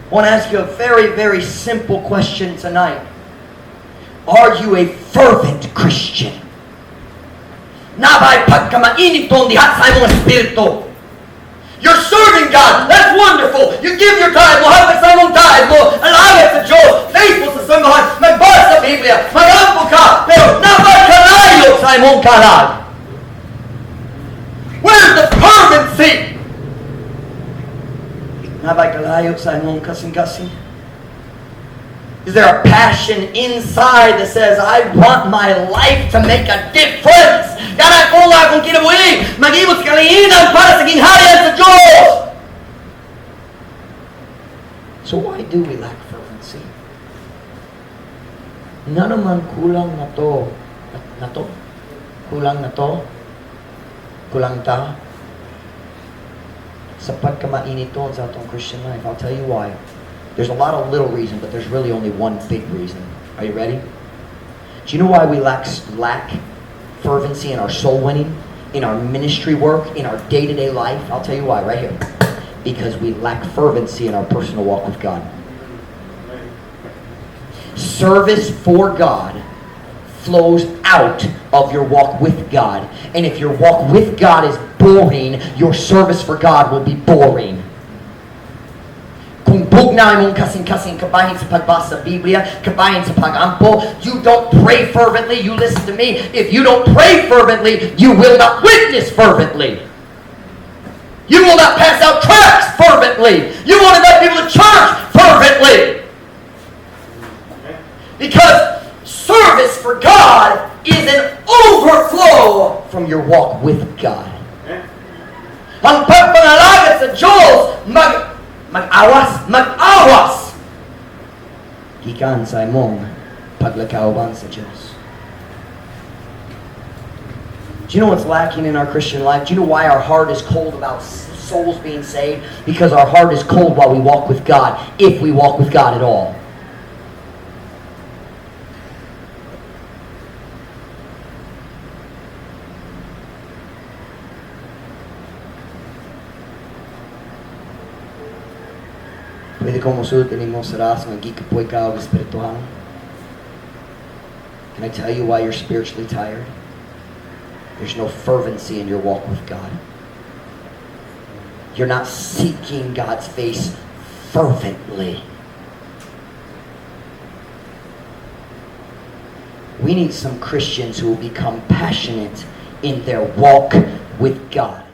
I want to ask you a very, very simple question tonight. Are you a fervent Christian? Naa bay pagkamainiton diha sa imong espiritu? You're serving God. That's wonderful. You give your tithe. Mohatag sa imong tithe. Moalagad sa Diyos. Faithful sa simbahan. Magbasa sa Biblia. Magampo ka. Pero naa bay kalayo sa imong kalag? Where's the fervency? Naa bay kalayo sa imong kasing-kasing? Is there a passion inside that says, "I want my life to make a difference"? Ganahan ko nga akong kinabuhi maghimo sa kalahinan para sa gingharian sa Diyos. So why do we lack fervency? Ngano man kulang na to. Na to? Kulang na to? Kulang ta? Sa pagkamainiton sa atong Christian life. I'll tell you why. There's a lot of little reason, but there's really only one big reason. Are you ready? Do you know why we lack fervency in our soul winning, in our ministry work, in our day-to-day life? I'll tell you why right here. Because we lack fervency in our personal walk with God. Service for God flows out of your walk with God. And if your walk with God is boring, your service for God will be boring. Kung bugnaw imong kasing-kasing kabahin sa pagbasa sa Biblia, kabahin sa pagampo, you don't pray fervently, you listen to me. If you don't pray fervently, you will not witness fervently. You will not pass out tracts fervently. You won't invite people to church fervently. Because service for God is an overflow from your walk with God. Ang pagpangalagad sa Diyos, mag-awas, mag-awas gikan sa imong paglakaw sa Diyos. Do you know what's lacking in our Christian life? Do you know why our heart is cold about souls being saved? Because our heart is cold while we walk with God, if we walk with God at all. Pwede ko mosulti nimo sa ras nga gikapoy ka og espirituhan? Can I tell you why you're spiritually tired? There's no fervency in your walk with God. You're not seeking God's face fervently. We need some Christians who will become passionate in their walk with God.